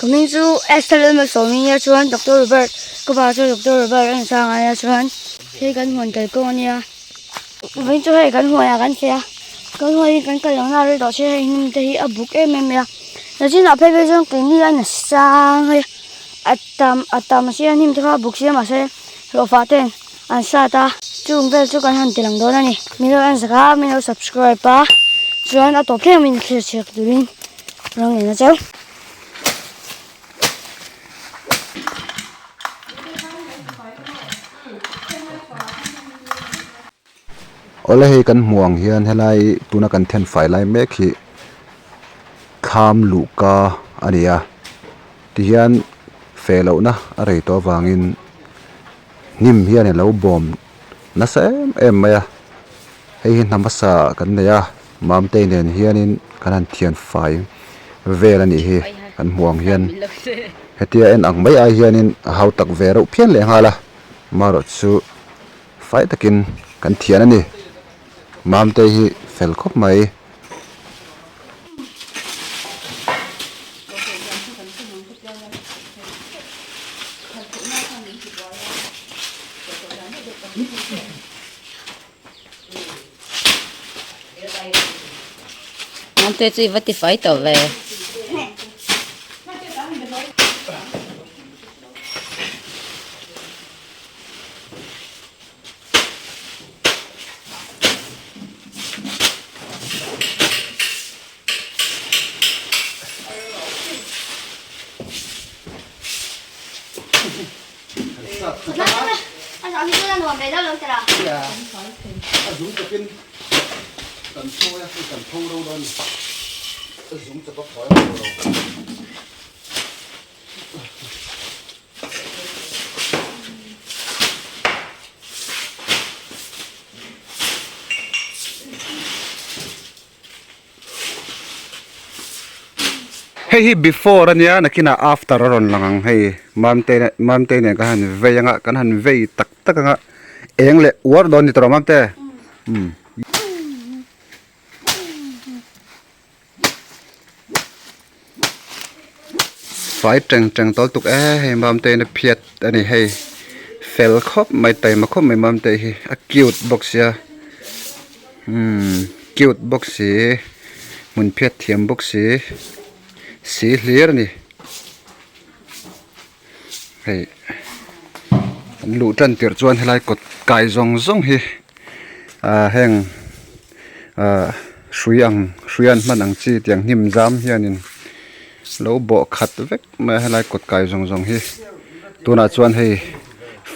Ka hming chu Esther Lalmalsawmi nia chuan Doctor Robert ka pa chu Doctor Robert a ni sang a nia chuan hei kan huan kal kawng a nia vawiin chu hei kan huanah kan feh a kan huan hi kan kal lohna a rei tawh sia hei hnim te hi a buk em em mai a nachinah phei phei chuan keini a na sang a a tam a tam sia hnim te kha a buk sia mahse hlawhfa ten an sat a chung vel chu kan han ti lang dawn a ni min lo en sak a min lo subscribe a chuan a tawp thleng min thlir chhiak turin rawng en a cheu. Awle hei kan hmuh ang hian helai tuna kan then fai lai mek hi thlam luhka a ni a tihian feh lohna a rei tawh avangin hnim hian alo bawm nasa em em mai a hei hi hna hmasa kan nei a Mamtei nen hianin kan han thian fai vel a nih hi kan hmuh ang hian hetia en ang mai ai hianin a hau tak ve reuh phian leh nghal a marawh chu fai takin kan thian a ni Mamtei hi fel khawp mai. Mamte chu i va ti fai tawh ve. Hei hi before ania nakinah after a rawn lang ang hei Mamte Mamte nen kan han vei anga kan han vei tak tak anga eng leh uar dawn ni tawh Mamte umm. Fai teng teng tawl tuk e hei Mamte in a phiat a ni hei fel khawp mai taima khawp mai Mamte hi a cute bawk sia umm cute bawk si hmun phiat thiam bawk si si hlir a ni hei an luh tan tirh chuan helai kawt kai zawng zawng hi ah heng ah hrui ang hrui an hman ang chi tiang hnim zam hianin lo bawh khat vek mai a helai kawt kai zawng zawng hi tunah chuan hei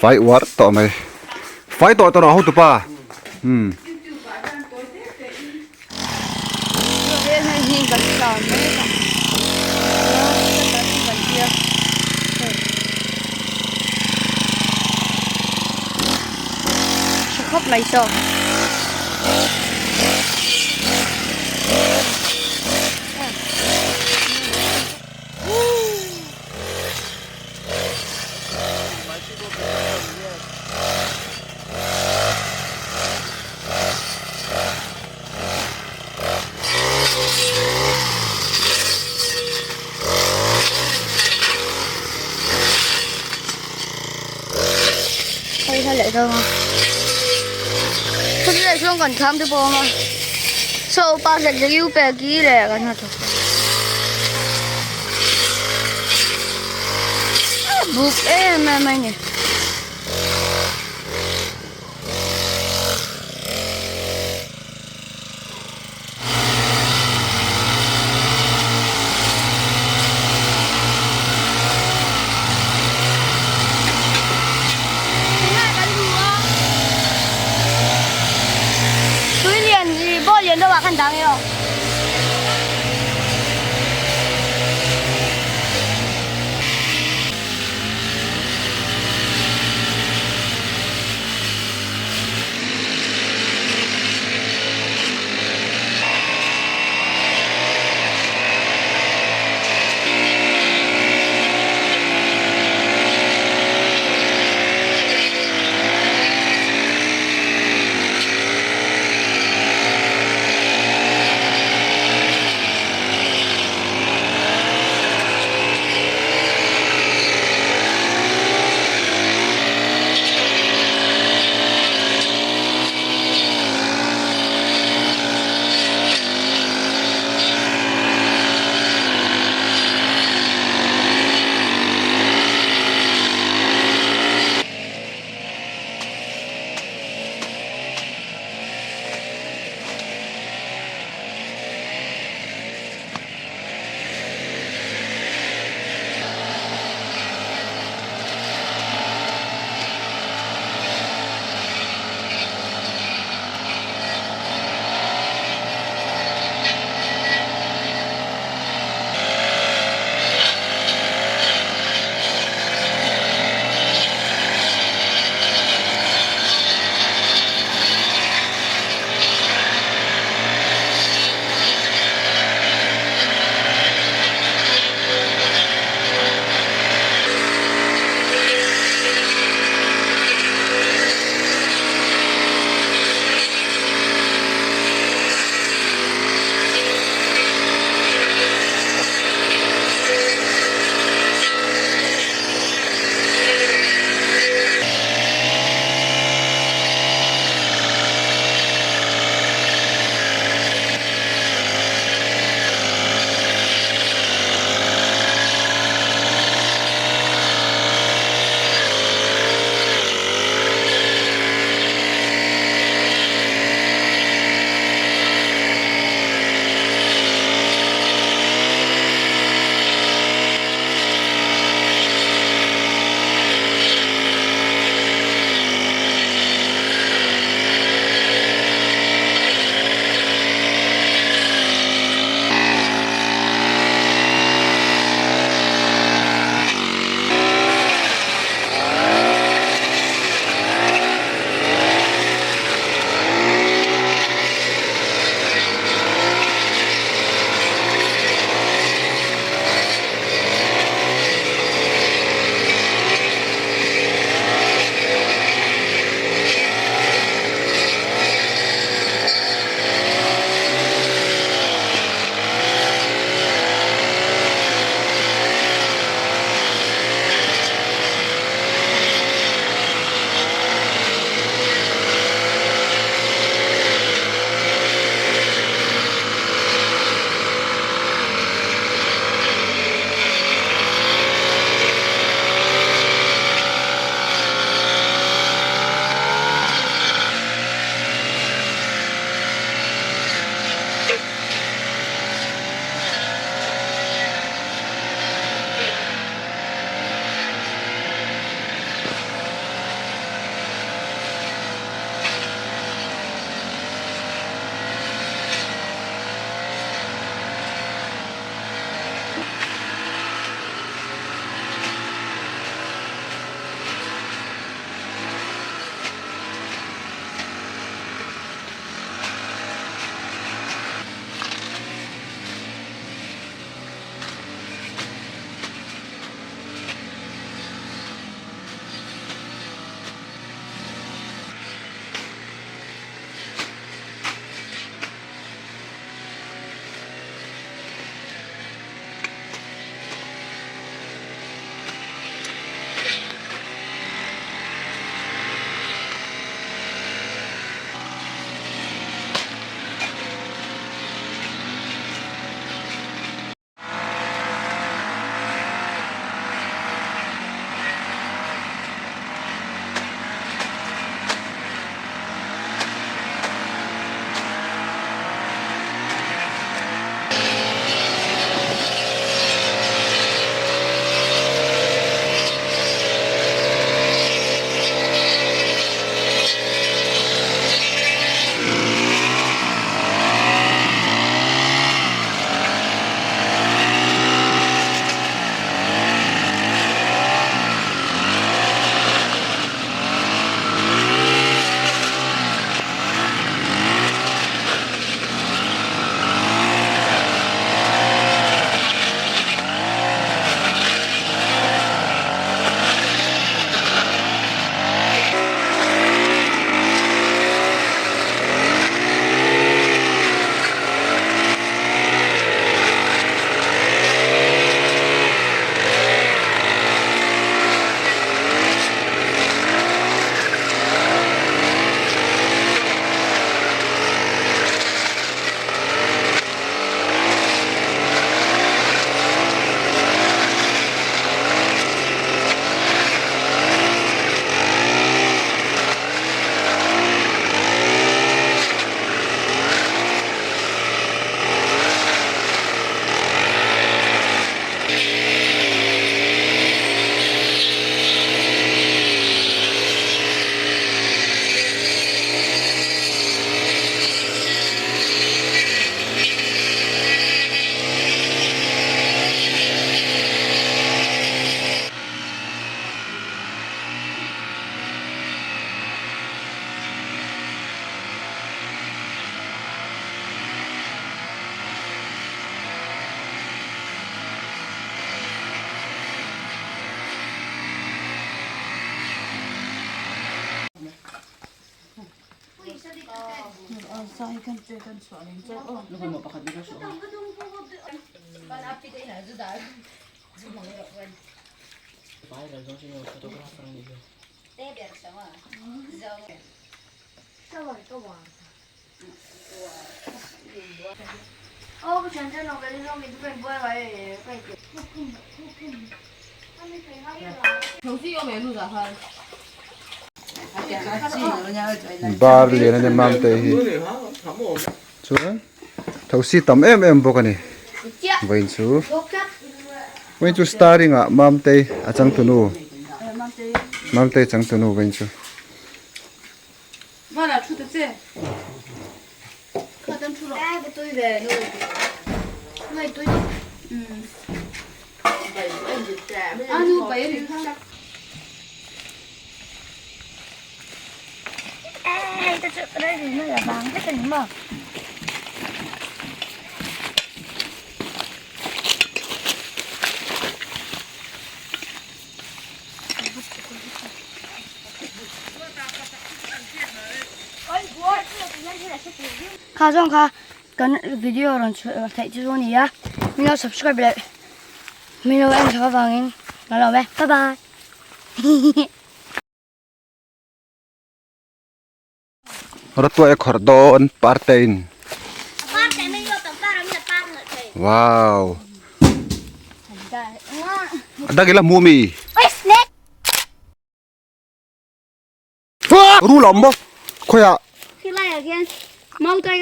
fai uar tawh mai fai tawh tawh rawh hotupa umm. Khawp mai saw. Hei kha leh dawn a chumi leh chuan kan thlam te pawh a awm a saw pa zet zet u peki leh kan hnathawk a buk em em mai a ni. Tui lian ri bawh lian deuh ah khan dang e aw. Bar lian a ni mam te hi chuan thosi tam em em bawk a ni vawiin chu vawiin chu starring ah mamtei a changtunu mamtei changtunu vawiin chu. Kha zawng kha kan video rawn chhuah theih chu a ni a, min lo subscribe leh min lo en chho avangin ka lawm e, bye bye. Rawtuai a khawrh dawn partein wow a dak ila hmu mi rul a awm bawk khawiah khawi khawi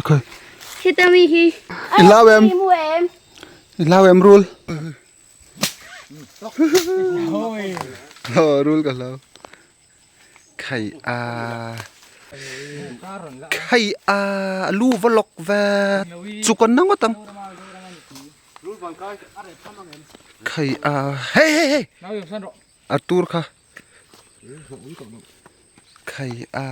khawi khawi i hlau em i hlau em rul Aw rul ka hlau khai a khai a lu va lawk ve chu kan na ngawt ang khai a hei hei hei a tur kha khai a.